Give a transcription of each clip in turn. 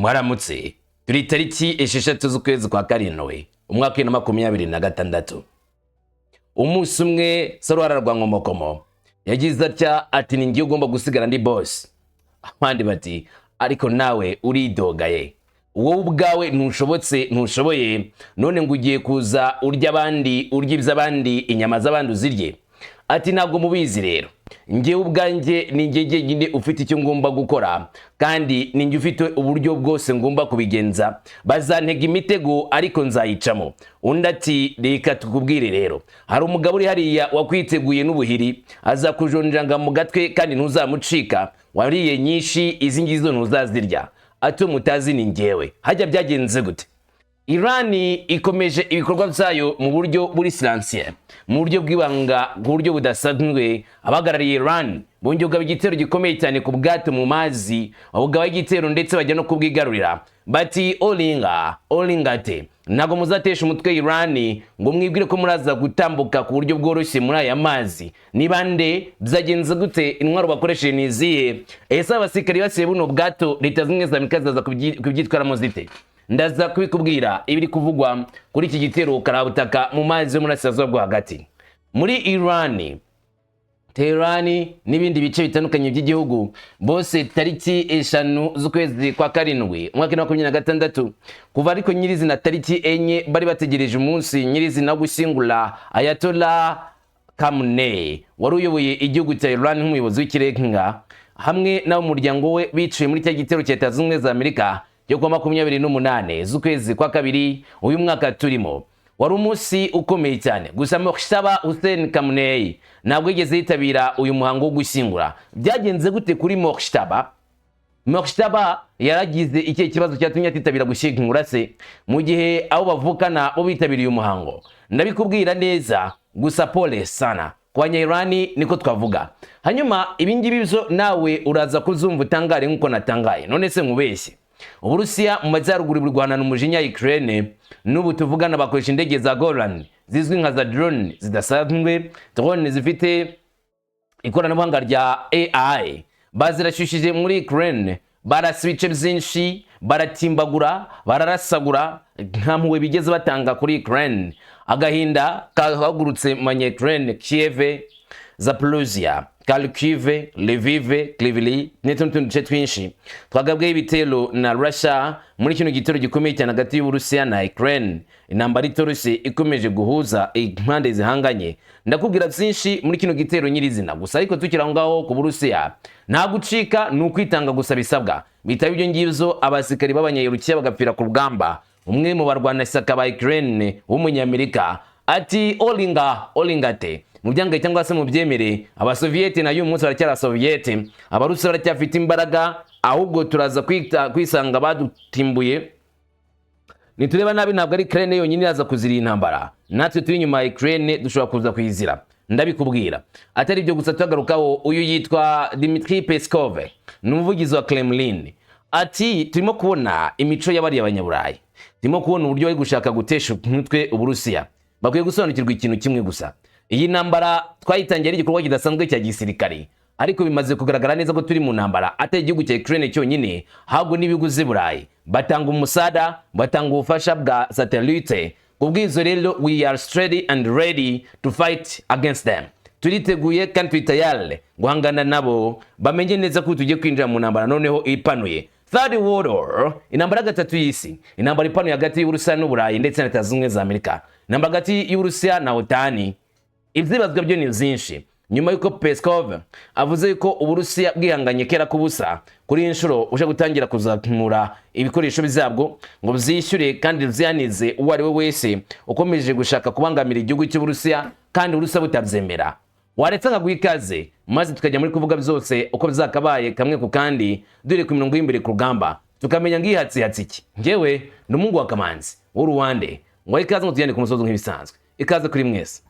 Mwaramutse. Turi tariki 6 z'ukwezi kwa 7, umwaka 2026. Umunsi umwe Saruhara rwa Nkomokomo yagize atya ati: "Ni ngiye ugomba gusigara ndi boss." Abandi bati: "Ariko nawe uridogaye, wowe ubwawe ntushobotse, ntushoboye, none ngo ugiye kuza urya abandi, urya iby'abandi, inyama z'abandi uzirye." Ati: "Ntabwo mubizi rero, njyewe ubwanjye ni njye jyenyine ufite icyo ngomba gukora, kandi ni njye ufite uburyo bwose ngomba kubigenza. Bazantega imitego, ariko nzayicamo." Undi ati: "Reka tukubwire rero, hari umugabo uri hariya wakwiteguye n'ubuhiri, azakujonjanga mu gatwe kandi ntuzamucika. Wariye nyinshi, izi ngizo ntuzazirya." Ati: "Mutazi ni njyewe." Hajya byagenze gute? Irani ikomeje ibikorwa byayo mu buryo buri silencieux, mu buryo bw'ibanga, ku buryo budasanzwe. Abahagarariye Iran bongeye kugaba igitero gikomeye cyane ku bwato mu mazi, babugaba igitero ndetse bajya no kubwigarurira. Bati: "Olinga olinga te, ntabwo muzatesha umutwe Irani ngo mwibwire ko muraza gutambuka ku buryo bworoshye muri aya mazi." Ni bande? Byagenze gute? Intwaro bakoresheje ni izihe? Ese abasirikari basiye buno bwato, Leta Zimwe za Amerika zaza kubyitwaramo zite? Ndaza kubikubwira ibiri kuvugwa kuri iki gitero karabutaka mu mazi yo muri bwo hagati muri Irani, Teherani n'ibindi bice bitandukanye by'igihugu. Bose tariki 5 z'ukwezi kwa 7, umwaka wa 2026, kuva ariko nyirizina tariki 4, bari bategereje umunsi nyirizina wo gushyingura Ayatollah Khamenei wari uyoboye igihugu cya Iran nk'umuyobozi w'ikirenga, hamwe n'ab'umuryango we biciwe muri cya gitero cya Leta Zunze Ubumwe za Amerika cyo kuwa 28 z'ukwezi kwa 2 uyu mwaka turimo. Wari umunsi ukomeye cyane, gusa Mojtaba Hussein Khamenei ntabwo yigeze yitabira uyu muhango wo gushyingura. Byagenze gute kuri Mojtaba? Mojtaba yaragize ikihe kibazo cyatumye atitabira gushyingura se, mu gihe abo bavukana bo bitabiriye umuhango? Ndabikubwira neza. Gusa pole sana ku Banyayirani, niko twavuga. Hanyuma ibingibi byo nawe uraza kuzumva utangare nk'uko natangaye. None se nkubeshye? Uburusiya mu majyaruguru buri guhanana umujinya Ukraine. N'ubu tuvugana bakoresha indege za Goran zizwi nka za drone zidasanzwe, drone zifite ikoranabuhanga rya AI. Bazirashyushije muri Ukraine, barasa ibice byinshi, baratimbagura, bararasagura, nta mpuhwe bigeze batanga kuri Ukraine. Agahinda kahagurutse mu banya-Ukraine. Kiev, Zaporozhia, Kharkiv, Lviv, Kryvyi ndetse n'utundi duce twinshi twagabweho ibitero na Russia muri kino gitero gikomeye cyane hagati y'Uburusiya na Ukraine. Intambara itoroshye ikomeje guhuza impande zihanganye. Ndakubwira byinshi muri kino gitero nyirizina. Gusa ariko tukiri aho ngaho ku Burusiya, nta gucika, ni ukwitanga gusa bisabwa. Bitaba ibyo ngibyo, abasirikari b'Abanyayerukiya bagapfira ku rugamba. Umwe mu barwanashyaka ba Ukraine w'Umunyamerika ati: "Olinga olingate, mu byange cyangwa se mu byemere, Abasoviyete nayo uyu munsi baracyari Abasoviyete, Abarusiya baracyafite imbaraga, ahubwo turaza kwisanga badutimbuye nitureba nabi. Ntabwo ari Ukraine yonyine iraza kuzira iyi ntambara, natwe turi inyuma ya Ukraine dushobora kuza kuyizira." Ndabikubwira. Atari ibyo gusa tuhagarukaho, uyu yitwa Dmitry Peskov, ni umuvugizi wa Kremlin. Ati: "Turimo kubona imico y'abariya Abanyaburayi, turimo kubona uburyo bari gushaka gutesha umutwe Uburusiya. Bakwiye gusobanukirwa ikintu kimwe gusa: iyi ntambara twayitangiye ari igikorwa kidasanzwe cya gisirikare, ariko bimaze kugaragara neza ko turi mu ntambara atari igihugu cya Ukraine cyonyine, ahubwo n'ibihugu z'i Burayi batanga umusada, batanga ubufasha bwa satellite. Kubw'izo rero, we are steady and ready to fight against them. Turiteguye kandi turi tayari guhangana nabo. Bamenye neza ko tugiye kwinjira mu ntambara noneho ipanuye, Third World War, intambara gatatu y'isi, intambara ipanuye hagati y'Uburusiya n'Uburayi ndetse na Leta Zunze Ubumwe za Amerika, intambara hagati y'Uburusiya na OTAN." Ibyibazwa byo ni byinshi nyuma y'uko Peskov avuze yuko Uburusiya bwihanganye kera k'ubusa, kuri iyi nshuro uje gutangira kuzamura ibikoresho byabwo ngo byishyure kandi byanize uwo ari we wese ukomeje gushaka kubangamira igihugu cy'Uburusiya, kandi Uburusiya butabyemera. Waretse nkaguha ikaze maze tukajya muri kuvuga byose uko byakabaye, kamwe ku kandi, dore ku mirongo y'imbere ku rugamba, tukamenya ngo ihatsi iki. Njyewe ni umuhungu wa Kamanzi w'Uruwande, ngo ikaze ngo tugende ku musozi nk'ibisanzwe. Ikaze kuri mwese.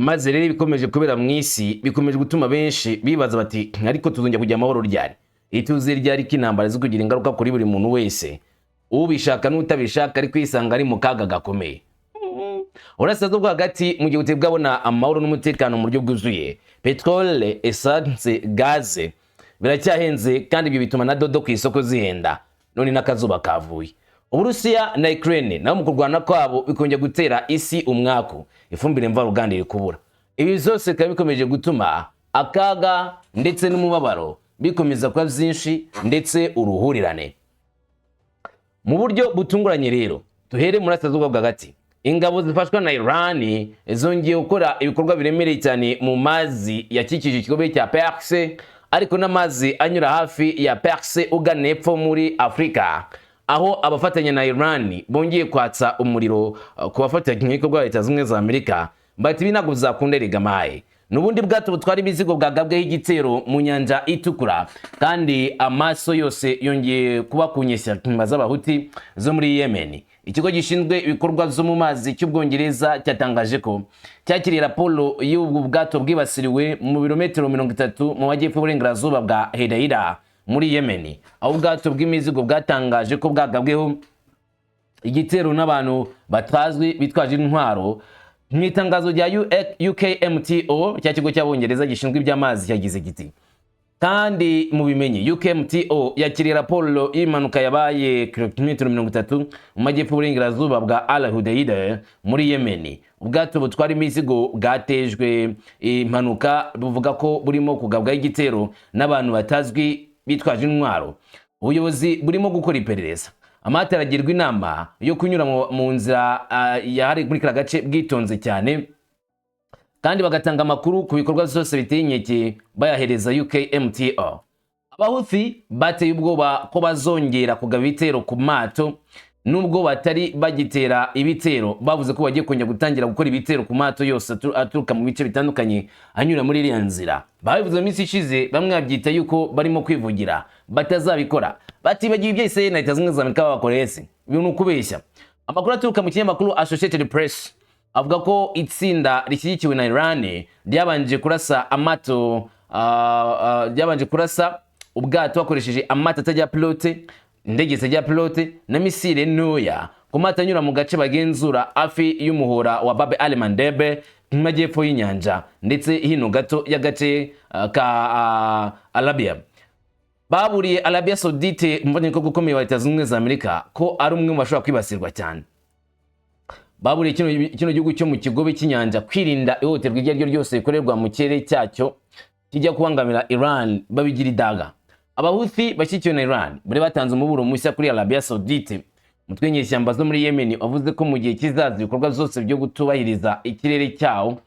Maze rero ibikomeje kubera mu isi bikomeje gutuma benshi bibaza bati: "Ariko tuzongera kugira amahoro ryari? Ituze ryari, ko intambara ziri kugira ingaruka kuri buri muntu wese, ubishaka n'utabishaka, ari kwisanga ari mu kaga gakomeye?" Urasirazuba bwo Hagati, mu gihe butari bwabona amahoro n'umutekano mu buryo bwuzuye, peterole, essence, gaze biracyahenze, kandi ibyo bituma na dodo ku isoko zihenda. None n'akazuba kavuye. Uburusiya na Ukraine nabo mu kurwana kwabo bikongera gutera isi umwaku. Ifumbire mvaruganda iri kubura. Ibi byose bikaba bikomeje gutuma akaga ndetse n'umubabaro bikomeza kuba byinshi, ndetse uruhurirane. Mu buryo butunguranye rero, duhere muri Burasirazuba bwo Hagati. Ingabo zifashwa na Iran zongeye gukora ibikorwa biremereye cyane mu mazi yakikije ikigobe cya Perse, ariko n'amazi anyura hafi ya Perse ugana epfo muri Afurika, aho abafatanya na Iran bongeye kwatsa umuriro ku bafatanyabikorwa ba Leta Zunze Ubumwe za Amerika, bati: "Ibi ntabwo bizakunda rigamaye." N'ubundi bwato butwara imizigo bwagabweho igitero mu Nyanja Itukura, kandi amaso yose yongeye kuba ku nyeshyamba z'Abahuti zo muri Yemen. Ikigo gishinzwe ibikorwa byo mu mazi cy'Ubwongereza cyatangaje ko cyakiriye raporo y'ubwo bwato bwibasiriwe mu birometero 30 mu majyepfo y'uburengerazuba bwa Hodeida muri Yemen, aho ubwato bw'imizigo bwatangaje ko bwagabweho igitero n'abantu batazwi bitwaje intwaro. Mu itangazo rya UKMTO, cya kigo cy'Abongereza gishinzwe iby'amazi, cyagize kiti: "Kandi mubimenye, UKMTO yakiriye raporo y'impanuka yabaye kilometero 30 mu majyepfo y'uburengerazuba bwa Al Hodeida muri Yemen. Ubwato butwara imizigo bwatejwe impanuka buvuga ko burimo kugabwaho igitero n'abantu batazwi bitwaje intwaro. Ubuyobozi burimo gukora iperereza. Amato aragirwa inama yo kunyura mu nzira yahariwe muri kariya gace bwitonze cyane, kandi bagatanga amakuru ku bikorwa byose biteye inkeke bayahereza UKMTO." Abahuthi bateye ubwoba ko bazongera kugaba ibitero ku mato. Nubwo batari bagitera ibitero, bavuze ko bagiye kongera gutangira gukora ibitero ku mato yose aturuka mu bice bitandukanye anyura muri iriya nzira. Babivuze mu minsi ishize, bamwe babyita yuko barimo kwivugira, batazabikora. Batibagiwe ibyo Israel na Leta Zunze Ubumwe za Amerika babakoreye se? Ibi ni ukubeshya. Amakuru aturuka mu kinyamakuru Associated Press avuga ko itsinda rishyigikiwe na Iran ryabanje kurasa amato, ryabanje kurasa ubwato bakoresheje amato atagira pilote, indege zitagira pilote na misile ntoya ku mato anyura mu gace bagenzura hafi y'umuhora wa Bab el Mandeb mu majyepfo y'inyanja, ndetse hino gato y'agace ka Arabia. Baburiye Arabia Saudite, umufatanyabikorwa ukomeye wa Leta Zunze Ubumwe za Amerika, ko ari umwe mu bashobora kwibasirwa cyane. Baburiye kino gihugu cyo mu kigobe cy'inyanja kwirinda ihohoterwa iryo ari ryo ryose rikorerwa mu kirere cyacyo kijya kubangamira Iran, babigira idaga. Abahuthi bashyigikiwe na Iran bari batanze umuburo mushya kuri Arabia Saudite. Umutwe w'inyeshyamba zo muri Yemen wavuze ko mu gihe kizaza ibikorwa byose byo kutubahiriza ikirere cyawo,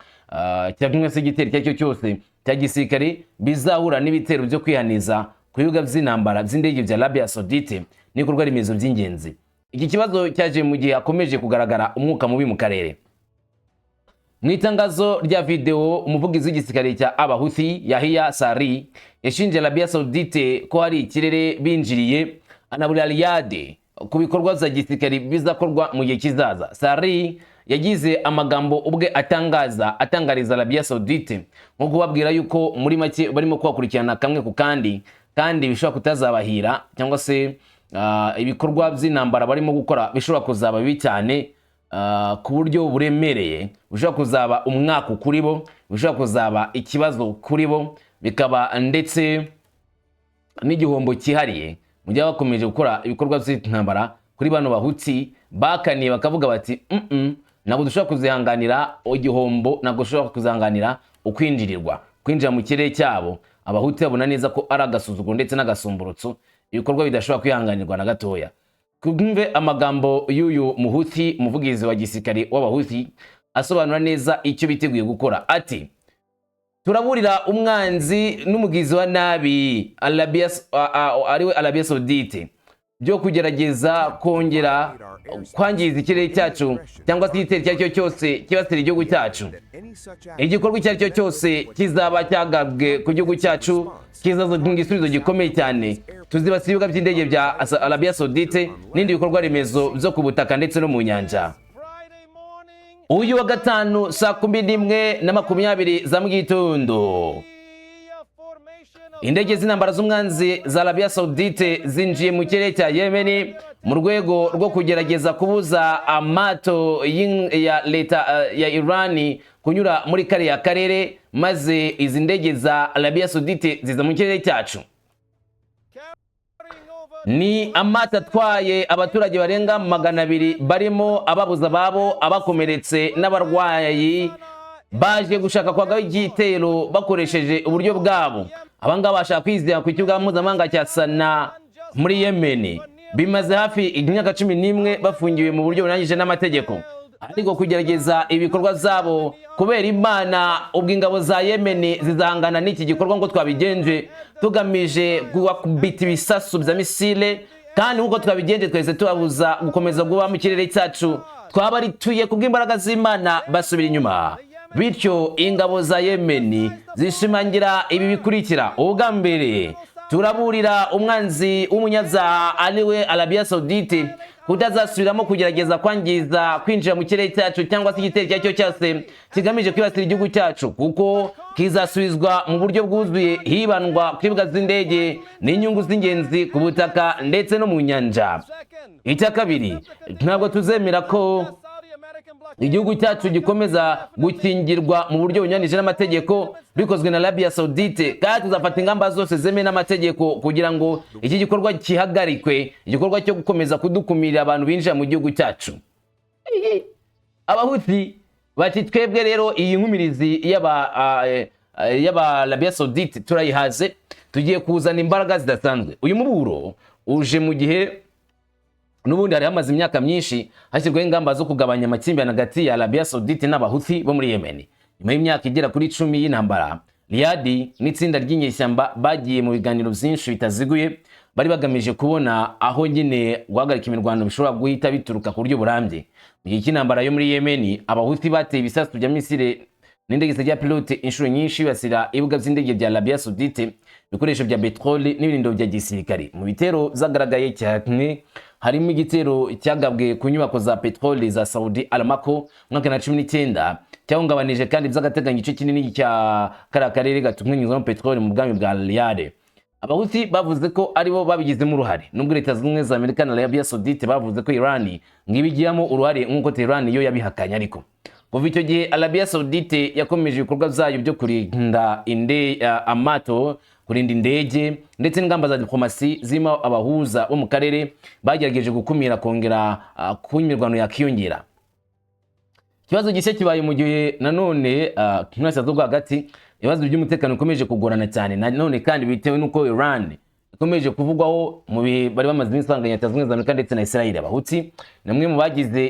cyangwa se igitero icyo ari cyo cyose cya gisirikare, bizahura n'ibitero byo kwihaniza ku bibuga by'intambara by'indege bya Arabia Saudite n'ibikorwa remezo by'ingenzi. Iki kibazo cyaje mu gihe hakomeje kugaragara umwuka mubi mu karere. Mu itangazo rya video, umuvugizi w'igisirikare cya Abahuthi, Yahya Sari, yashinje Arabia Saudite ko hari ikirere binjiriye, anaburira Riyadh ku bikorwa bya gisirikare bizakorwa mu gihe kizaza. Sari yagize amagambo ubwe atangaza, atangariza Arabia Saudite nko kubabwira yuko muri make barimo kubakurikirana kamwe ku kandi, kandi bishobora kutazabahira, cyangwa se ibikorwa by'intambara barimo gukora bishobora kuzaba bibi cyane, ku buryo buremereye, bishobora kuzaba umwaka kuri bo, bishobora kuzaba ikibazo kuri bo, bikaba ndetse n'igihombo cyihariye mu gihe bakomeje gukora ibikorwa by'intambara kuri bano Bahuti. Bakaniye bakavuga bati: Ntabwo dushobora kuzihanganira igihombo, ntabwo dushobora kuzihanganira ukwinjirirwa, kwinjira mu kirere cyabo." Abahuti babona neza ko ari agasuzuguro ndetse n'agasumburutso, ibikorwa bidashobora kwihanganirwa na gatoya. Twumve amagambo y'uyu Muhuthi, umuvugizi wa gisirikare w'Abahuthi, asobanura neza icyo biteguye gukora, ati: "Turaburira umwanzi n'umugizi wa nabi ariwe Arabia Saudite byo kugerageza kongera kwangiza ikirere cyacu cyangwa se igitero icyo ari cyo cyose kibasira igihugu cyacu. Igikorwa icyo ari cyo cyose kizaba cyagabwe ku gihugu cyacu kizaza igisubizo gikomeye cyane. Tuzibasira ibibuga by'indege bya Arabia Saudite n'ibindi bikorwa remezo byo ku butaka ndetse no mu nyanja." Friday morning. Uyu wa gatanu saa 11:20 za mu gitondo, indege z'intambara z'umwanzi za Arabia Saudite zinjiye mu kirere cya Yemeni mu rwego rwo kugerageza kubuza amato ya leta ya Irani kunyura muri kariya karere, maze izi ndege za Arabia Saudite ziza mu kirere cyacu. Ni amato atwaye abaturage barenga 200, barimo ababuze ababo, abakomeretse n'abarwayi, baje gushaka kwagaho igitero bakoresheje uburyo bwabo. Abangaba bashaka kwizera ku kibuga mpuzamahanga cya Sana muri Yemeni. Bimaze hafi imyaka 11 bafungiwe mu buryo burangije n'amategeko, ariko kugerageza ibikorwa zabo kubera Imana. Ubwo ingabo za Yemeni zizahangana n'iki gikorwa ngo twabigenje tugamije kubakubita ibisasu bya misile, kandi nk'uko twabigenje twese tubabuza gukomeza kuba mu kirere cyacu. Twabarituye kubw'imbaraga z'Imana basubira inyuma. Bityo ingabo za Yemeni zishimangira ibi bikurikira: ubwa mbere, turaburira umwanzi w'umunyabyaha ariwe Arabia Saudite kutazasubiramo kugerageza kwangiza kwinjira mu kirere cyacu cyangwa se igitero icyo ari cyo cyose kigamije kwibasira igihugu cyacu, kuko kizasubizwa mu buryo bwuzuye hibandwa ku bibuga z'indege n'inyungu z'ingenzi ku butaka ndetse no mu nyanja. Icya kabiri, ntabwo tuzemera ko igihugu cyacu gikomeza gukingirwa mu buryo bunyuranyije n'amategeko bikozwe na Arabia Saudite, kandi tuzafata ingamba zose zemewe n'amategeko kugira ngo iki gikorwa gihagarikwe, igikorwa cyo gukomeza kudukumirira abantu binjira mu gihugu cyacu. Abahuti bati: "Twebwe rero iyi nkumirizi y'aba Arabia Saudite turayihaze, tugiye kuzana imbaraga zidasanzwe." Uyu muburo uje mu gihe n'ubundi hari hamaze imyaka myinshi hashyirwaho ingamba zo kugabanya amakimbirane hagati ya Arabia Saudite n'Abahuthi bo muri Yemen. Nyuma y'imyaka igera kuri 10 y'intambara, Riyadh n'itsinda ry'inyeshyamba bagiye mu biganiro byinshi bitaziguye bari bagamije kubona aho nyine guhagarika imirwano bishobora guhita bituruka ku buryo burambye. Mu gihe cy'intambara yo muri Yemen, Abahuthi bateye ibisasu bya misile n'indege zitagira pilote inshuro nyinshi, bibasira ibibuga by'indege bya Arabia Saudite, ibikoresho bya peteroli n'ibirindiro bya gisirikare. Mu bitero zagaragaye cyane harimo igitero cyagabwe ku nyubako za peteroli za Saudi Aramco mu mwaka wa 19, cyahungabanije kandi by'agateganyo igice kinini cya kariya karere gatunganyirizwamo peteroli mu bwami bwa Riyadh. Abahuthi bavuze ko aribo babigizemo uruhare, nubwo Leta Zunze Ubumwe za Amerika na Arabia Saudite bavuze ko Iran ngo ibigiramo uruhare, nk'uko Tehran yo yabihakanye. Ariko kuva icyo gihe Arabia Saudite yakomeje ibikorwa byayo byo kurinda amato, kurinda indege, ndetse n'ingamba za diplomasi zirimo abahuza bo mu karere bagerageje gukumira kongera kuba imirwano yakiyongera. Ikibazo gishya kibaye mu gihe nanone mu Burasirazuba bwo hagati ibibazo by'umutekano bikomeje kugorana cyane, nanone kandi bitewe n'uko Iran ikomeje kuvugwaho mu bihe bari bamaze iminsi bahanganye Leta Zunze Ubumwe za Amerika ndetse na Israel. Abahuti ni bamwe mu bagize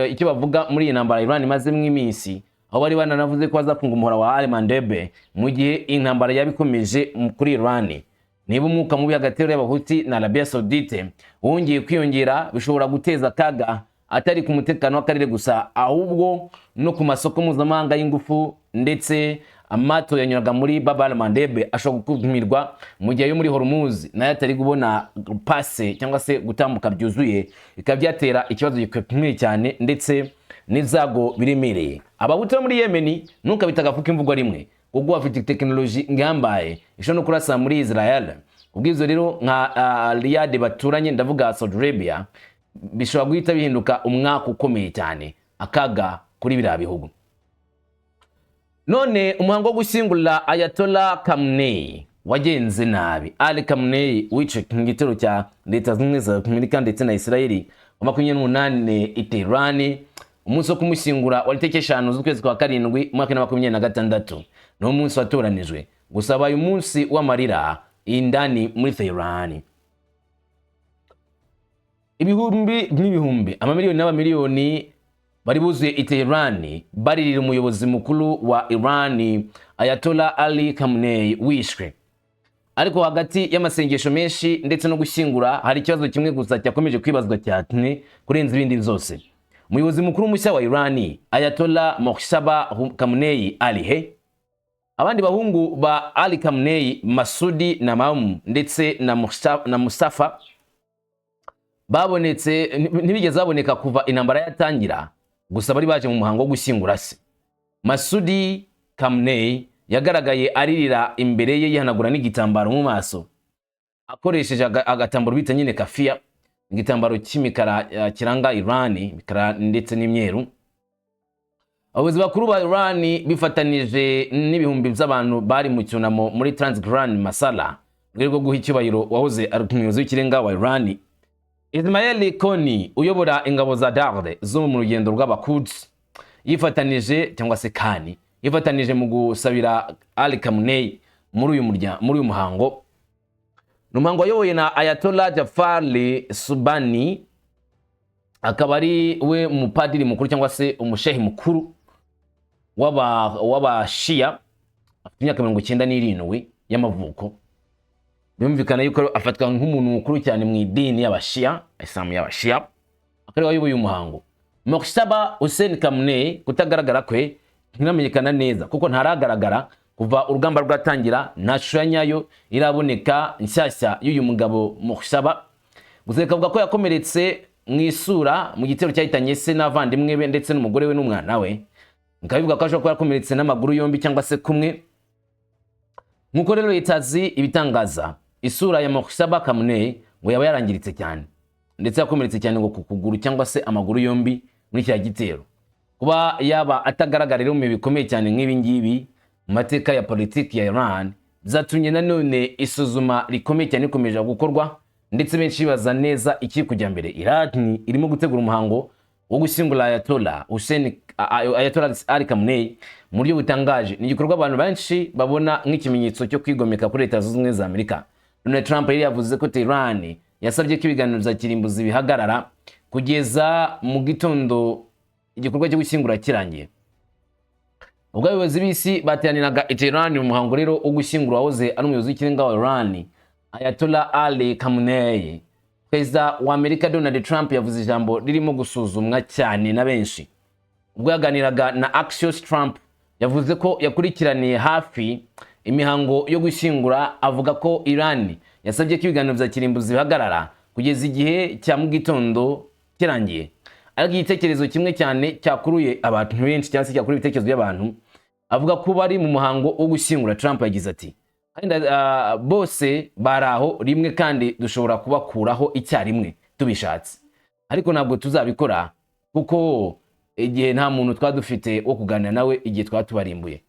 icyo bavuga muri iyi ntambara Iran imazemo iminsi, aho bari bananavuze ko bazafunga umuhora wa Al-Mandeb mu gihe intambara yaba ikomeje kuri Iran. Niba umwuka mubi hagati y'Abahuti na Arabia Saudite wongeye kwiyongera, bishobora guteza akaga atari ku mutekano w'akarere gusa, ahubwo no ku masoko mpuzamahanga y'ingufu, ndetse amato yanyuraga muri Bab el-Mandeb ashobora gukumirwa, mu gihe ayo muri Hormuz nayo atari kubona passe cyangwa se gutambuka byuzuye, bikaba byatera ikibazo gikomeye cyane ndetse n'ibyago biremereye. Abahuti bo muri Yemeni ntukabita agafuka imvugo rimwe, kuko bafite tekinoloji ihambaye ishobora no kurasa muri Israel. Ubwizo rero nka Riyadh baturanye, ndavuga Saudi Arabia, bishobora guhita bihinduka umwaka ukomeye cyane, akaga kuri biriya bihugu. None umuhango wo gushyingura Ayatollah Khamenei wagenze nabi. Ali Khamenei wiciwe mu gitero cya Leta Zunze Ubumwe za Amerika ndetse na Israeli wa 28 i Tehran. Umunsi wo kumushyingura wari itariki 5 z'ukwezi kwa karindwi umwaka wa 2026, ni umunsi watoranijwe gusa wabaye umunsi w'amarira indani muri Tehran. Ibihumbi n'ibihumbi, amamiliyoni n'amamiliyoni bari buzuye i Tehran baririra umuyobozi mukuru wa Iran Ayatollah Ali Khamenei wishwe. Ariko hagati y'amasengesho menshi ndetse no gushyingura, hari ikibazo kimwe gusa cyakomeje kwibazwa cyane kurenza ibindi byose: umuyobozi mukuru mushya wa Iran Ayatollah Mojtaba Khamenei ari he? Abandi bahungu ba Ali Khamenei, Masudi na Mamu ndetse na Mustafa, babonetse ntibigeze baboneka kuva intambara yatangira. Gusa bari baje mu muhango wo gushyingura se. Masudi Khamenei yagaragaye aririra imbere ye, yihanagura n'igitambaro mu maso akoresheje agatambaro bita nyine kafiya, igitambaro cy'imikara kiranga Iran, imikara ndetse n'imyeru. Abayobozi bakuru ba Iran bifatanije n'ibihumbi by'abantu bari mu cyunamo muri Transgrand Masala mu rwego rwo guha icyubahiro wahoze ari umuyobozi w'ikirenga wa Iran. Ismail Koni uyobora ingabo za Garde zo mu rugendo rw'Abakuds yifatanije, cyangwa se Kani yifatanije mu gusabira Ali Khamenei muri uyu muhango. Ni umuhango wayobowe na Ayatollah Jafar Subani, akaba ari we mupadiri mukuru cyangwa se umushehi mukuru w'Abashiya. Afite imyaka 97 y'amavuko. Birumvikana yuko afatwa nk'umuntu mukuru cyane mu idini y'Abashiya, Isilamu y'Abashiya, akaba ari we wayoboye umuhango. Mojtaba Hussein Khamenei kutagaragara kwe ntiramenyekana neza, kuko ntaragaragara kuva urugamba rwatangira. Nta shusho ya nyayo iraboneka nshyashya y'uyu mugabo Mojtaba. Gusa bikavuga ko yakomeretse mu isura mu gitero cyahitanye se n'abavandimwe be ndetse n'umugore we n'umwana we. Bikaba bivuga ko ashobora kuba yakomeretse n'amaguru yombi cyangwa se kumwe. Nk'uko rero Reuters ibitangaza, isura ya Mojtaba Khamenei ngo yaba yarangiritse cyane, ndetse yakomeretse cyane ngo ku kuguru cyangwa se amaguru yombi muri kiriya gitero. Kuba yaba atagaragara rero mu bihe bikomeye cyane nk'ibi ngibi mu mateka ya politiki ya Iran byatumye nanone isuzuma rikomeye cyane rikomeje gukorwa, ndetse benshi bibaza neza ikiri kujya mbere. Iran irimo gutegura umuhango wo gushyingura Ayatollah Hussein, Ayatollah Ali Khamenei mu buryo butangaje. Ni igikorwa abantu benshi babona nk'ikimenyetso cyo kwigomeka kuri Leta Zunze Ubumwe za Amerika. Donald Trump yari yavuze ko Tehran yasabye ko ibiganiro bya kirimbuzi bihagarara kugeza mu gitondo igikorwa cyo gushyingura kirangiye. Ubwo abayobozi b'isi bateraniraga i Tehran mu muhango rero wo gushyingura wahoze ari umuyobozi w'ikirenga wa Iran, Ayatollah Ali Khamenei, Perezida wa Amerika Donald Trump yavuze ijambo ririmo gusuzumwa cyane na benshi. Ubwo yaganiraga na Axios, Trump yavuze ko yakurikiraniye hafi imihango yo gushyingura, avuga ko Iran yasabye ko ibiganiro bya kirimbuzi bihagarara kugeza igihe cya mu gitondo kirangiye. Ariko igitekerezo kimwe cyane cyakuruye abantu benshi, cyangwa se cyakuruye ibitekerezo by'abantu, avuga ko bari mu muhango wo gushyingura, Trump yagize ati: "Kandi bose bari aho rimwe, kandi dushobora kubakuraho icyarimwe tubishatse, ariko ntabwo tuzabikora kuko igihe nta muntu twaba dufite wo kuganira nawe igihe twaba tubarimbuye."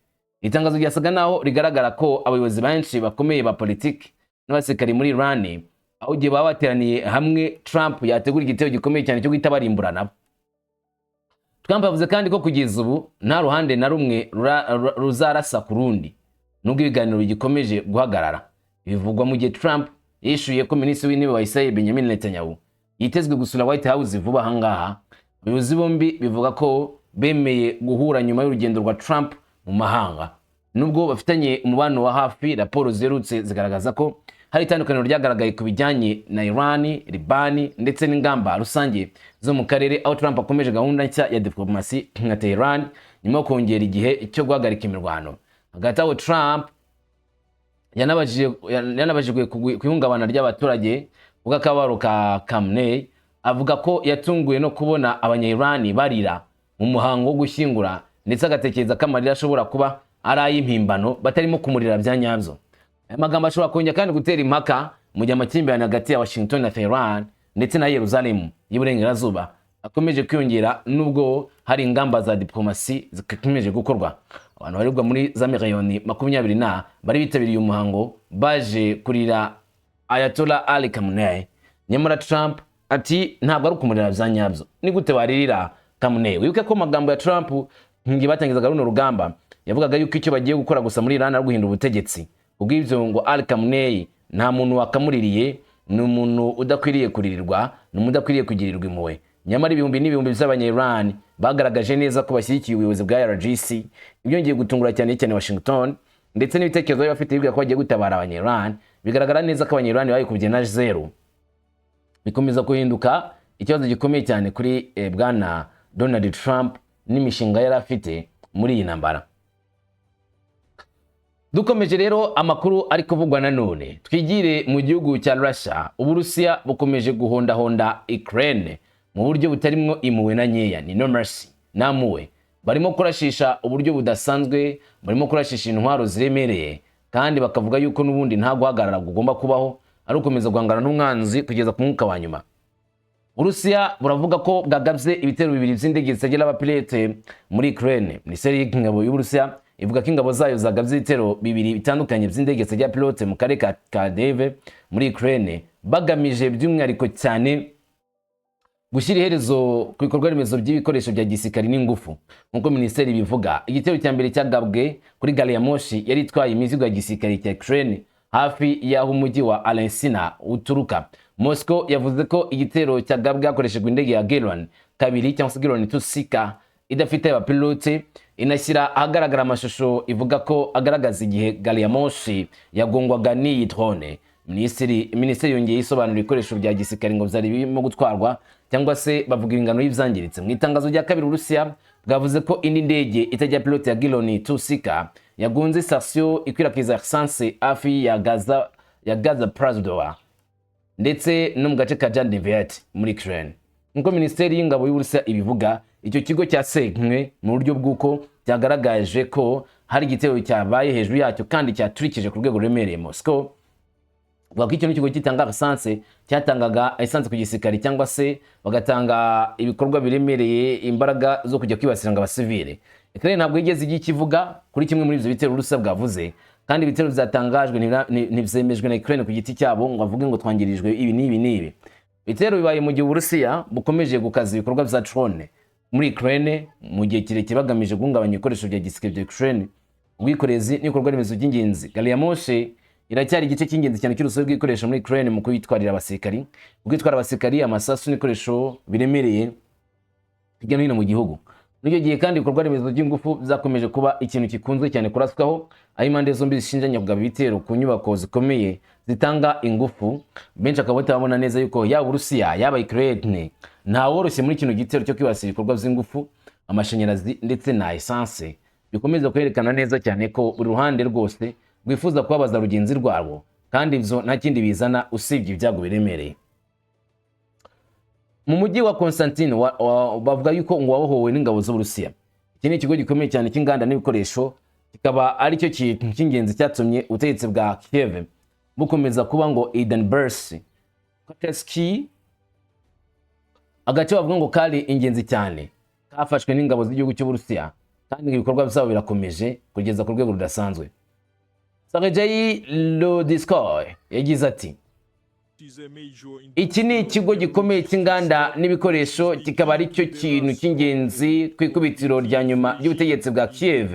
Itangazo ryasaga naho rigaragara ko abayobozi benshi bakomeye ba politiki n'abasirikari muri Iran, aho igihe baba bateraniye hamwe, Trump yategura igitero gikomeye cyane cyo guhita barimbura nabo. Trump yavuze kandi ko kugeza ubu nta ruhande na rumwe ruzarasa ku rundi nubwo ibiganiro bigikomeje guhagarara. Bivugwa mu gihe Trump yishuye ko Minisitiri w'Intebe wa Israel Benjamin Netanyahu yitezwe gusura White House vuba aha ngaha. Abayobozi bombi bivuga ko bemeye guhura nyuma y'urugendo rwa Trump mu mahanga. Nubwo bafitanye umubano wa hafi, raporo ziherutse zigaragaza ko hari itandukaniro ryagaragaye ku bijyanye na Iran, Libani ndetse n'ingamba rusange zo mu karere, aho Trump akomeje gahunda nshya ya diplomasi nka Tehran nyuma yo kongera igihe cyo guhagarika imirwano. Hagati aho, Trump yanabajijwe ku ihungabana ry'abaturage bw'akababaro ka Khamenei, avuga ko yatunguwe no kubona Abanya-Iran barira mu muhango wo gushyingura, ndetse agatekereza ko amarira ashobora kuba ari ay'impimbano, batarimo kumurira bya nyabyo. Aya magambo ashobora kongera kandi gutera impaka mu gihe amakimbirane hagati ya Washington na Tehran ndetse na Yerusalemu y'Iburengerazuba akomeje kwiyongera, nubwo hari ingamba za diplomasi zikomeje gukorwa. Abantu barirwa muri za miliyoni 20 na bari bitabiriye umuhango baje kurira Ayatollah Ali Khamenei. Nyamara Trump ati ntabwo ari ukumurira bya nyabyo, ni gute baririra Khamenei? Wibuke ko amagambo ya Trump ngiye batangizaga runo rugamba yavugaga yuko icyo bagiye gukora gusa muri Iran ari guhindura ubutegetsi. Kubw'ibyo ngo Ali Khamenei nta muntu wakamuririye, ni umuntu udakwiriye kuririrwa, ni umuntu udakwiriye kugirirwa impuhwe. Nyamara ibihumbi n'ibihumbi by'Abanya-Iran bagaragaje neza ko bashyigikiye ubuyobozi bwa IRGC, ibyongeye gutungura cyane cyane Washington ndetse n'ibitekerezo bari bafite bibwira ko bagiye gutabara Abanya-Iran. Bigaragara neza ko Abanya-Iran bayikubye na zeru, bikomeza guhinduka ikibazo gikomeye cyane kuri bwana Donald Trump n'imishinga yari afite muri iyi ntambara. Dukomeje rero amakuru ari kuvugwa nanone, twigire mu gihugu cya Russia. Uburusiya bukomeje guhondahonda Ukraine mu buryo butarimwo impuhwe na nkeya, ni no mercy. Nta mpuhwe, barimo kurashisha uburyo budasanzwe, barimo kurashisha intwaro ziremereye, kandi bakavuga yuko n'ubundi nta guhagarara kugomba kubaho, ari ugukomeza guhangana n'umwanzi kugeza ku mwuka wa nyuma. Uburusiya buravuga ko bwagabye ibitero bibiri by'indege zitagira abapilote muri Ukraine. Minisiteri y'ingabo y'Uburusiya ivuga ko ingabo zayo zagabye ibitero bibiri bitandukanye by'indege zitagira pilote mu karere ka Kharkiv muri Ukraine, bagamije by'umwihariko cyane gushyira iherezo ku bikorwa remezo by'ibikoresho bya gisirikare n'ingufu. Nk'uko minisiteri ibivuga, igitero cya mbere cyagabwe kuri gari ya moshi yari itwaye imizigo ya gisirikare cya Ukraine hafi y'aho umujyi wa Alensina uturuka. Moscow yavuze ko igitero cyagabwe hakoreshejwe indege ya Geran 2 cyangwa se Geran 2 Sika idafite abapilote, inashyira ahagaragara amashusho ivuga ko agaragaza igihe gari ya moshi yagongwaga n'iyi drone. Minisiteri yongeye isobanura ibikoresho bya gisirikare ngo byari birimo gutwarwa, cyangwa se bavuga ingano y'ibyangiritse. Mu itangazo rya kabiri, Uburusiya bwavuze ko indi ndege itagira pilote ya Geran 2 Sika yagonze sitasiyo ikwirakwiza essence hafi ya Gaza Prazdova ndetse no mu gace ka Jandevet muri Ukraine. Nk'uko minisiteri y'ingabo y'Uburusiya ibivuga, icyo kigo cyasenywe mu buryo bw'uko cyagaragaje ko hari igitero cyabaye hejuru yacyo kandi cyaturikije ku rwego ruremereye. Moscow bavuga ko icyo n'ikigo gitanga essence, cyatangaga essence ku gisirikare cyangwa se bagatanga ibikorwa biremereye, imbaraga zo kujya kwibasira ngo abasivile. Ukraine ntabwo yigeze igira icyo ivuga kuri kimwe muri ibyo bitero Uburusiya bwavuze, kandi ibitero byatangajwe ntibyemejwe na Ukraine ku giti cyabo ngo bavuge ngo twangirijwe ibi n'ibi n'ibi. Ibitero bibaye mu gihe Uburusiya bukomeje gukaza ibikorwa bya drone muri Ukraine mu gihe kirekire, bagamije guhungabanya ibikoresho bya gisirikare bya Ukraine, ubwikorezi n'ibikorwa remezo by'ingenzi. Gari ya moshi iracyari igice cy'ingenzi cyane cy'urusobe rw'ibikoresho muri Ukraine mu kwitwarira abasirikari, kwitwara abasirikari, amasasu n'ibikoresho biremereye hirya no hino mu gihugu. Muri icyo gihe kandi, ibikorwa remezo by'ingufu byakomeje kuba ikintu gikunzwe cyane kuraswaho, aho impande zombi zishinjanya kugaba ibitero ku nyubako zikomeye zitanga ingufu. Benshi akaba batabona neza yuko yaba Uburusiya, yaba Ukraine, ntaworoshye muri kino gitero cyo kwibasira ibikorwa by'ingufu, amashanyarazi ndetse na essence. Bikomeza kwerekana neza cyane ko buri ruhande rwose rwifuza kubabaza rugenzi rwarwo, kandi ibyo nta kindi bizana usibye ibyago biremereye. Mu mujyi wa Constantine bavuga yuko ngo wabohowe n'ingabo z'Uburusiya. Iki ni ikigo gikomeye cyane cy'inganda n'ibikoresho, kikaba ari cyo kintu cy'ingenzi cyatumye ubutegetsi bwa Kiev bukomeza kuba ngo i Donbass. Koteski, agace bavuga ngo kari ingenzi cyane, kafashwe n'ingabo z'igihugu cy'Uburusiya, kandi ibikorwa byabo birakomeje kugeza ku rwego rudasanzwe. Sergei Rudskoy yagize ati: "Iki ni ikigo gikomeye cy'inganda n'ibikoresho, kikaba ari cyo kintu cy'ingenzi ku ikubitiro rya nyuma ry'ubutegetsi bwa Kiev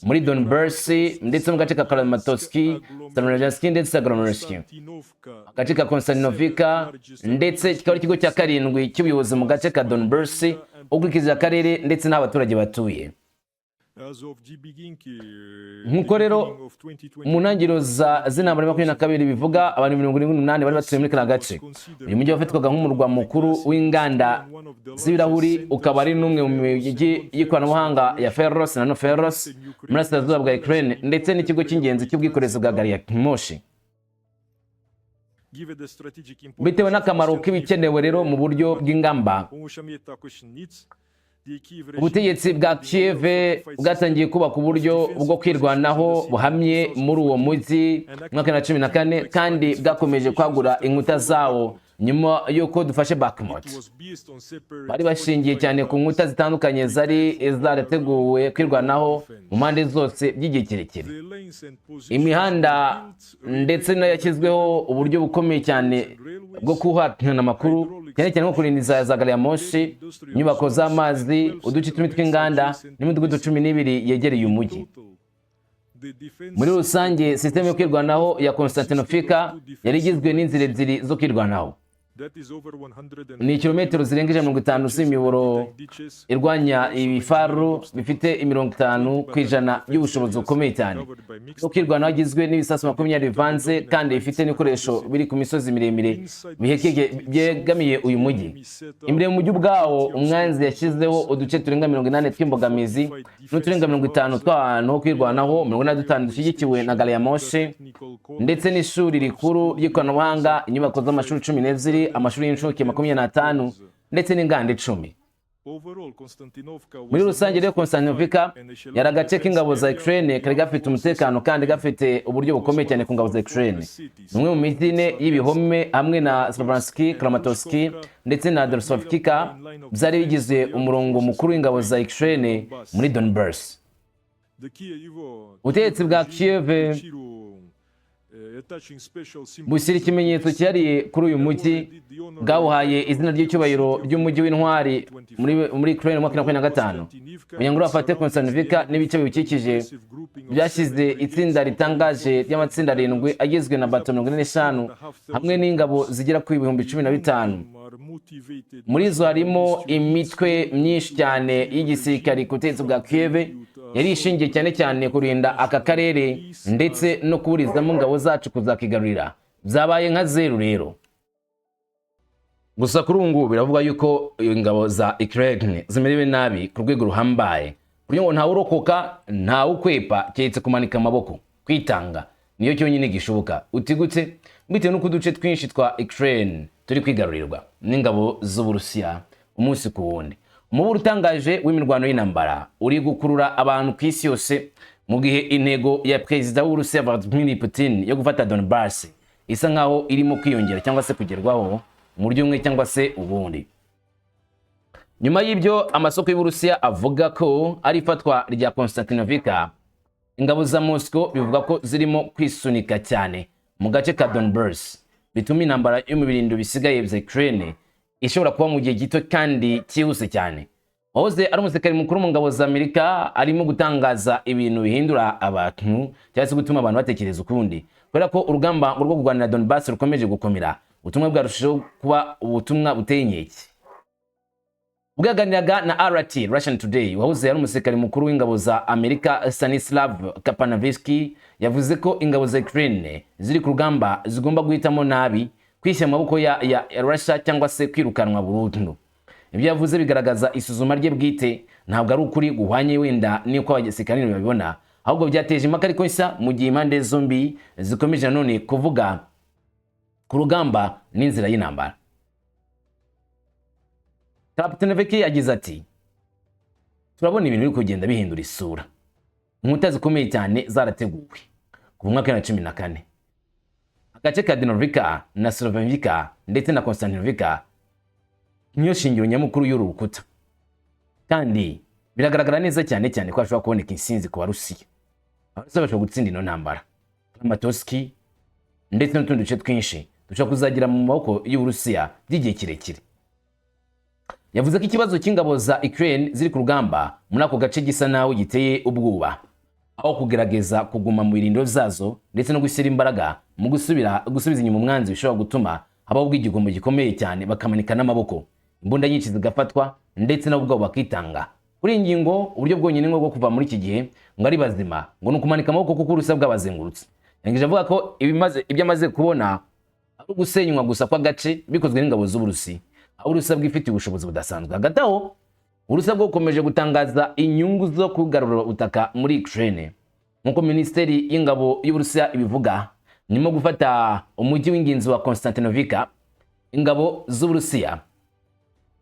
muri Donbass ndetse mu gace ka Kramatorsk, Staroyansk ndetse na Kramatorsk, agace ka Konstantinovka, ndetse kikaba ari ikigo cya karindwi cy'ubuyobozi mu gace ka Donbass ukurikije akarere ndetse n'aho abaturage batuye." Nk'uko rero mu ntangiriro z'intambara ya 22 bivuga, abantu 78 bari batuye muri kariya gace. Uyu mujyi wafatwaga nk'umurwa mukuru w'inganda z'ibirahuri, ukaba ari n'umwe mu mijyi y'ikoranabuhanga ya ferrous na non ferrous mu burasirazuba bwa Ukraine, ndetse n'ikigo cy'ingenzi cy'ubwikorezi bwa gari ya moshi. Bitewe n'akamaro k'ibikenewe rero mu buryo bw'ingamba, ubutegetsi bwa Kiev bwatangiye kubaka uburyo bwo kwirwanaho buhamye muri uwo mujyi mu mwaka wa 2014, kandi bwakomeje kwagura inkuta zawo nyuma y'uko dufashe Bakhmut. Bari bashingiye cyane ku nkuta zitandukanye zari zarateguwe kwirwanaho mu mpande zose by'igihe kirekire. Imihanda ndetse n'ayashyizweho uburyo bukomeye cyane bwo kuhana amakuru, cyane cyane nko kurinda za gari ya moshi, inyubako z'amazi, uduce icumi tw'inganda n'imidugudu 12 yegereye umujyi. Muri rusange, sisiteme yo kwirwanaho ya Konstantinovka yari igizwe n'inzira ebyiri zo kwirwanaho. Ni kilometero zirenga 150 z'imiyoboro irwanya ibifaru bifite 50% y'ubushobozi bukomeye cyane bwo kwirwanaho, agizwe n'ibisasu 20 bivanze, kandi bifite n'ibikoresho biri ku misozi miremire byegamiye uyu mujyi. Imbere mu mujyi ubwawo, umwanzi yashyizeho uduce turenga 80 tw'imbogamizi n'uturenga 50 tw'ahantu ho kwirwanaho, 45 dushyigikiwe na gari ya moshi, ndetse n'ishuri rikuru ry'ikoranabuhanga, inyubako z'amashuri 12, amashuri y'incuke 25, ndetse n'inganda 10. Muri rusange rero, Konstantinovka yari agace k'ingabo za Ukraine kari gafite umutekano kandi gafite uburyo bukomeye cyane ku ngabo za Ukraine. Ni umwe mu mijyi ine y'ibihome hamwe na Sloviansk, Kramatorsk ndetse na Druzhkivka byari bigize umurongo mukuru w'ingabo za Ukraine muri Donbass. Ubutegetsi bwa Kiev bushyira ikimenyetso cyihariye kuri uyu mujyi, bwawuhaye izina ry'icyubahiro ry'umujyi w'intwari muri Ukraine mu mwaka wa 2025. Kugira ngo bafate Konstantinovka n'ibice biwukikije, byashyize itsinda ritangaje ry'amatsinda arindwi agizwe na bato 45 hamwe n'ingabo zigera ku 15,000. Muri zo harimo imitwe myinshi cyane y'igisirikari ku butegetsi bwa Kiev yari ishingiye cyane cyane kurinda aka karere ndetse no kuburizamo ingabo zacu kuzakigarurira. Byabaye nka zeru rero. Gusa kuri ubu ngubu biravuga yuko ingabo za Ukraine zimerewe nabi ku rwego ruhambaye, ku buryo ngo ntawe urokoka, ntawe ukwepa, keretse kumanika amaboko, kwitanga niyo cyonyine gishoboka. Utigutse bitewe n'uko uduce twinshi twa Ukraine turi kwigarurirwa n'ingabo z'Uburusiya umunsi ku wundi. Umuburo utangaje w'imirwano y'intambara uri gukurura abantu ku isi yose, mu gihe intego ya perezida w'Uburusiya Vladimir Putin yo gufata Donbass isa nkaho irimo kwiyongera cyangwa se kugerwaho mu buryo bumwe cyangwa se ubundi. Nyuma y'ibyo amasoko y'Uburusiya avuga ko ari ifatwa rya Konstantinovka, ingabo za Moscow bivuga ko zirimo kwisunika cyane mu gace ka Donbass, bituma intambara yo mu birindiro bisigaye bya Ukraine ishobora kuba mu gihe gito kandi cyihuse cyane. Wahoze ari umusirikare mukuru mu ngabo za Amerika arimo gutangaza ibintu bihindura abantu cyangwa se gutuma abantu batekereza ukundi, kubera ko urugamba rwo kurwanira Donbass rukomeje gukomera. Ubutumwa bwarushijeho kuba ubutumwa buteye inkeke. Ubwo yaganiraga na RT Russian Today, wahoze ari umusirikare mukuru w'ingabo za Amerika Stanislav Kapanavsky yavuze ko ingabo za Ukraine ziri ku rugamba zigomba guhitamo nabi, kwishyira mu maboko ya Russia cyangwa se kwirukanwa burundu. Ibyo yavuze bigaragaza isuzuma rye bwite, ntabwo ari ukuri guhwanye wenda n'uko abasirikare babibona, ahubwo byateje impaka ariko nshya mu gihe impande zombi zikomeje nanone kuvuga ku rugamba n'inzira y'intambara. Kapiteni yagize ati: "Turabona ibintu biri kugenda bihindura isura. Inkuta zikomeye cyane zarateguwe kuva mu mwaka wa 2014. Agace ka Denovika na Slovenivka ndetse na Konstantinovka niyo shingiro nyamukuru y'uru rukuta, kandi biragaragara neza cyane cyane ko hashobora kuboneka insinzi ku Barusiya. Abarusiya bashobora gutsinda ino ntambara. Kramatorsk ndetse n'utundi duce twinshi dushobora kuzagira mu maboko y'Uburusiya by'igihe kirekire." Yavuze ko ikibazo cy'ingabo za Ukraine ziri ku rugamba muri ako gace gisa naho giteye ubwoba, aho kugerageza kuguma mu birindiro zazo ndetse no gushyira imbaraga mu gusubira gusubiza inyuma umwanzi bishobora gutuma habaho ubwigombo gikomeye cyane, bakamanika n'amaboko, imbunda nyinshi zigafatwa, ndetse nabo ubwabo bakitanga. Kuri iyi ngingo, uburyo bwonyine bwo kuva muri iki gihe ngo ari bazima ngo ni ukumanika amaboko, kuko Uburusiya bwabazengurutse. Yangije avuga ko ibimaze ibyo amaze kubona ari ugusenywa gusa kw'agace bikozwe n'ingabo z'Uburusiya, aho Uburusiya bwifitiye ubushobozi budasanzwe. Hagati aho, Uburusiya bwo bukomeje gutangaza inyungu zo kugarura ubutaka muri Ukraine. Nk'uko Minisiteri y'Ingabo y'Uburusiya ibivuga, nyuma yo gufata umujyi w'ingenzi wa Konstantinovka, ingabo z'Uburusiya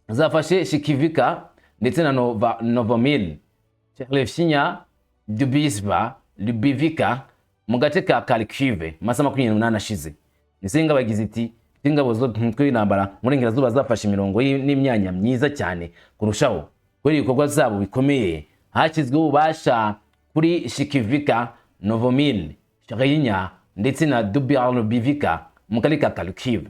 zafashe Shikivika ndetse na Novomil, Cherlevshinya, Dubisva, Lubivika mu gace ka Kharkiv mu masaha 28 ashize. Minisiteri bagize iti: "Ingabo zo mutwe w'intambara mu burengerazuba zafashe imirongo n'imyanya myiza cyane kurushaho. Kubera ibikorwa zabo bikomeye, hashyizweho ububasha kuri Shikivika, Novomil, Sharinya ndetse na Dubivika mu karere ka Kharkiv."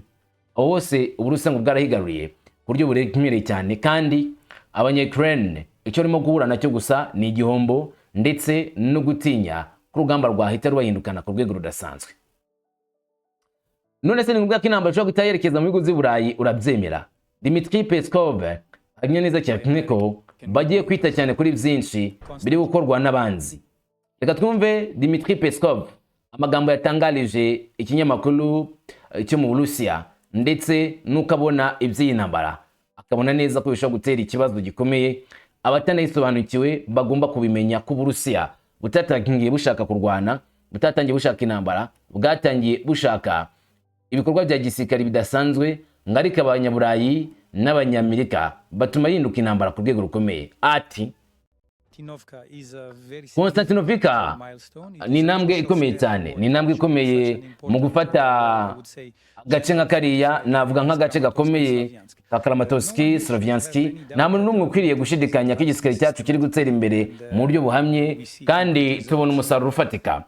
Aho hose Uburusiya ngo bwarahigaruriye ku buryo buremereye cyane, kandi Abanya-Ukraine icyo barimo guhura nacyo gusa ni igihombo ndetse no gutinya ko urugamba rwahita rubahindukana ku rwego rudasanzwe. None se ni ngombwa ko intambara ishobora guhita yerekeza mu bihugu by'i Burayi? Urabyemera? Dmitry Peskov ahamya neza cyane ko bagiye kwita cyane kuri byinshi biri gukorwa n'abanzi. Reka twumve Dmitry Peskov, amagambo yatangarije ikinyamakuru cyo mu Burusiya, ndetse n'uko abona iby'iyi ntambara, akabona neza ko bishobora gutera ikibazo gikomeye. Abatanayisobanukiwe bagomba kubimenya ko Uburusiya butatangiye bushaka kurwana, butatangiye bushaka intambara, bwatangiye bushaka ibikorwa bya gisirikare bidasanzwe, ngo ariko Abanyaburayi n'Abanyamerika batuma yihinduka intambara ku rwego rukomeye. Ati Konstantinovka ni intambwe ikomeye cyane, ni intambwe ikomeye mu gufata agace nka kariya, navuga nk'agace gakomeye ka Kramatorsk, Sloviansk. Nta muntu n'umwe ukwiriye gushidikanya ko igisirikare cyacu kiri gutera imbere mu buryo buhamye kandi tubona umusaruro ufatika.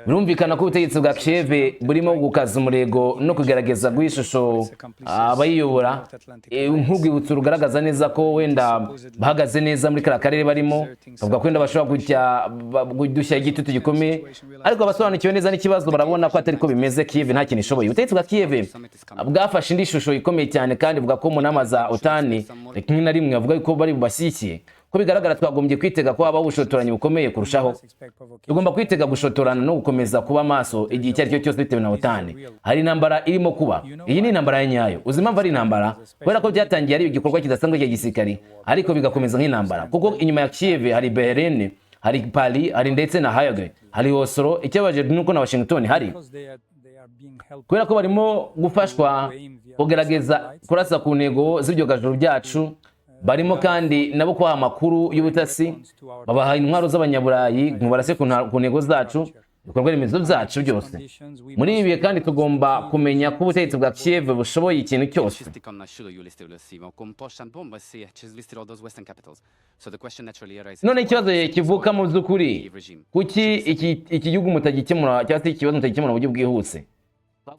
Birumvikana ko ubutegetsi bwa Kiev burimo gukaza umurego no kugerageza guha ishusho abayiyobora nk'urwibutso rugaragaza neza ko wenda bahagaze neza muri kariya karere barimo. Bavuga ko wenda bashobora kujya gushyira igitutu gikomeye, ariko abasobanukiwe neza n'ikibazo barabona ko atari ko bimeze. Kiev nta kintu ishoboye. Ubutegetsi bwa Kiev bwafashe indi shusho ikomeye cyane kandi buvuga ko mu nama za OTAN rimwe na rimwe bavuga ko bari bubashyigikiye. Ko bigaragara, twagombye kwitega ko habaho ubushotoranyi bukomeye kurushaho. Tugomba kwitega gushotorana no gukomeza kuba maso igihe icyo ari cyo cyose bitewe na OTAN. Hari intambara irimo kuba. Iyi ni intambara ya nyayo. Uzi impamvu ari intambara? Kubera ko byatangiye ari igikorwa kidasanzwe cya gisirikari, ariko bigakomeza nk'intambara, kuko inyuma ya Kiev hari Berlin, hari Paris, hari ndetse na Hague, hari Oslo. Ikibabaje ni uko na Washington hari, kubera ko barimo gufashwa kugerageza kurasa ku ntego z'ibyogajuru byacu. Barimo kandi nabo kubaha amakuru y'ubutasi, babaha intwaro z'Abanyaburayi ngo barase ku ntego zacu, ibikorwa remezo byacu byose. Muri ibi bihe kandi tugomba kumenya ko ubutegetsi bwa Kiev bushoboye ikintu cyose. Listed all those Western capitals. So the question naturally arises. None ikibazo kivuka mu by'ukuri, kuki iki gihugu mutagikemura, cyangwa se ikibazo mutagikemura mu buryo bwihuse?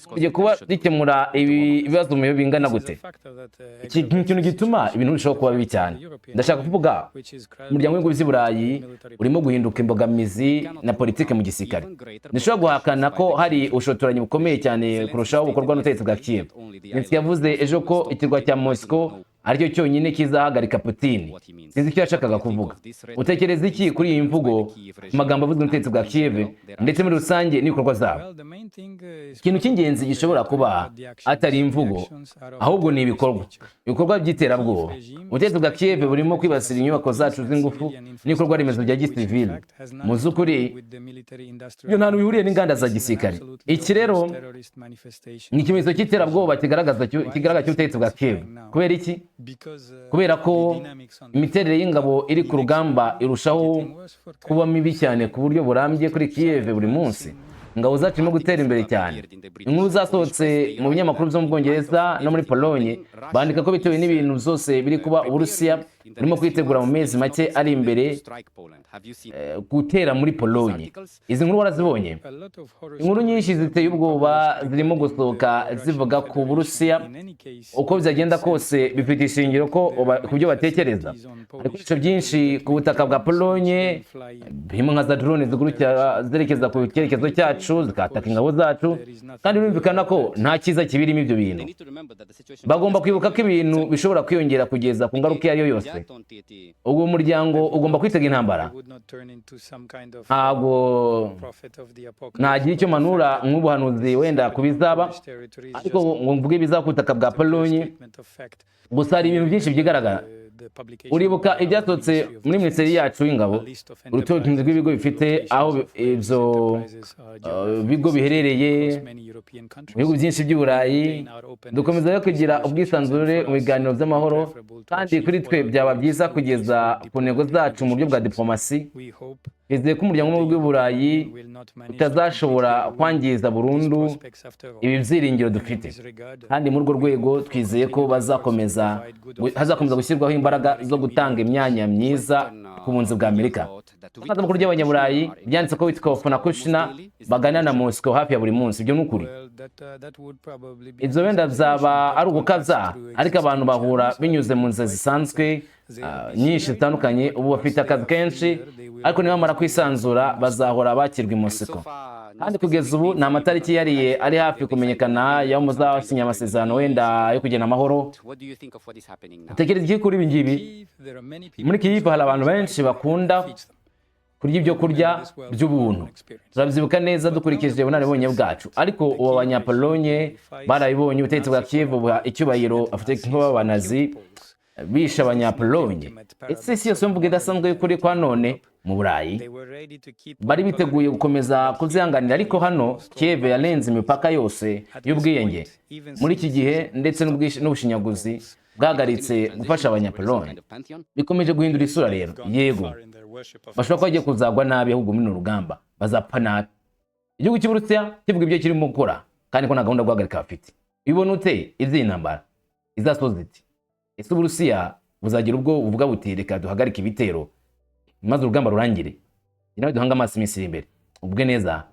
Tugiye kuba gikemura ibi bibazo mu bihe bingana gute? Iki ni ikintu gituma ibintu birushaho kuba bibi cyane. Ndashaka kuvuga, umuryango w'ibihugu by'i Burayi urimo guhinduka imbogamizi na politike mu gisirikare. Ntishobora guhakana ko hari ubushotoranyi bukomeye cyane kurushaho bukorwa n'ubutegetsi bwa Kiev. Zelensky yavuze ejo ko ikirwa cya Moscow aricyo cyonyine kizahagarika Putin. Sinzi icyo yashakaga kuvuga. Utekereza iki kuri iyi mvugo, amagambo avuzwe n'ubutegetsi bwa Kiev ndetse muri rusange n'ibikorwa zabo? Ikintu cy'ingenzi gishobora kuba atari imvugo, ahubwo ni ibikorwa, ibikorwa by'iterabwoba. Ubutegetsi bwa Kiev burimo kwibasira inyubako zacu z'ingufu n'ibikorwa remezo bya gisivili. Mu by'ukuri ibyo nta hantu bihuriye n'inganda za gisirikare. Iki rero ni ikimenyetso cy'iterabwoba kigaragaza cy'ubutegetsi bwa Kiev. Kubera iki? Kubera ko imiterere y'ingabo iri ku rugamba irushaho kuba mibi cyane ku buryo burambye kuri Kiev buri munsi. Ingabo zacu zirimo gutera imbere cyane. Inkuru zasohotse mu binyamakuru byo mu Bwongereza no muri Pologne bandika ko bitewe n'ibintu byose biri kuba, Uburusiya burimo kwitegura mu mezi make ari imbere gutera muri Pologne. Izi nkuru warazibonye? Inkuru nyinshi ziteye ubwoba zirimo gusohoka zivuga ku Burusiya. Uko byagenda kose, bifite ishingiro ko ku byo batekereza. Hari ibikoresho byinshi ku butaka bwa Pologne, birimo nka za drone zigurukira zerekeza ku cyerekezo cyacu, zikataka ingabo zacu, kandi birumvikana ko nta cyiza kibirimo ibyo bintu. Bagomba kwibuka ko ibintu bishobora kwiyongera kugeza ku ngaruka iyo ari yo yose. Ubwo muryango ugomba kwitega intambara. Ntabwo nagira icyo manura nk'ubuhanuzi wenda ku bizaba, ariko ngo mvuge ibizaba ku butaka bwa Polonye. Gusa hari ibintu byinshi byigaragara. Uribuka ibyasohotse muri minisiteri yacu y'ingabo, urutonde rw'ibigo bifite aho ibyo bigo biherereye mu bihugu byinshi by'i Burayi. Dukomeza rero kugira ubwisanzure mu biganiro by'amahoro, kandi kuri twe byaba byiza kugeza ku ntego zacu mu buryo bwa diplomasi. Twizeye ko umuryango w'ubumwe bw'i Burayi utazashobora kwangiza burundu ibi byiringiro dufite, kandi muri urwo rwego twizeye ko hazakomeza gushyirwaho imbaraga zo gutanga imyanya myiza ku bunzi bwa Amerika. Itangazamakuru ry'Abanyaburayi ryanditse ko Witkoff na Kushner baganira na Moscow hafi ya buri munsi. Ibyo ni ukuri? Ibyo wenda byaba ari ugukabya, ariko abantu bahura binyuze mu nzira zisanzwe nyinshi zitandukanye. Ubu bafite akazi kenshi, ariko nibamara kwisanzura bazahora bakirwa i Moscow. Kandi kugeza ubu nta matariki yihariye ari hafi kumenyekana y'aho muzasinya amasezerano wenda yo kugena amahoro. Utekereza iki kuri ibi ngibi? Muri Kyiv hari abantu benshi bakunda kurya ibyo kurya by'ubuntu. Turabyibuka neza dukurikije ubunararibonye bwacu, ariko ubu Abanyapolonye barabibonye. Ubutegetsi bwa Kyiv buha icyubahiro afite nk'abanazi. Bishe Abanyapolonye. Ese isi yose mvuga idasanzwe y'ukuri kwa none mu Burayi bari biteguye gukomeza kuzihanganira, ariko hano Kiev yarenze imipaka yose y'ubwiyenge muri iki gihe, ndetse n'ubushinyaguzi bwahagaritse gufasha Abanyapolonye. Bikomeje guhindura isura rero. Yego, bashobora kuba bagiye kuzagwa nabi, ahubwo muri runo rugamba bazapfa nabi. Igihugu cy'Uburusiya kivuga ibyo kirimo gukora kandi ko nta gahunda yo guhagarika bafite. Ubibona ute iby'iyi ntambara izasoza iti? Ese Uburusiya buzagira ubwo buvuga buti: "Reka duhagarike ibitero maze urugamba rurangire"? Nawe duhange amaso iminsi iri imbere. Ubwe neza.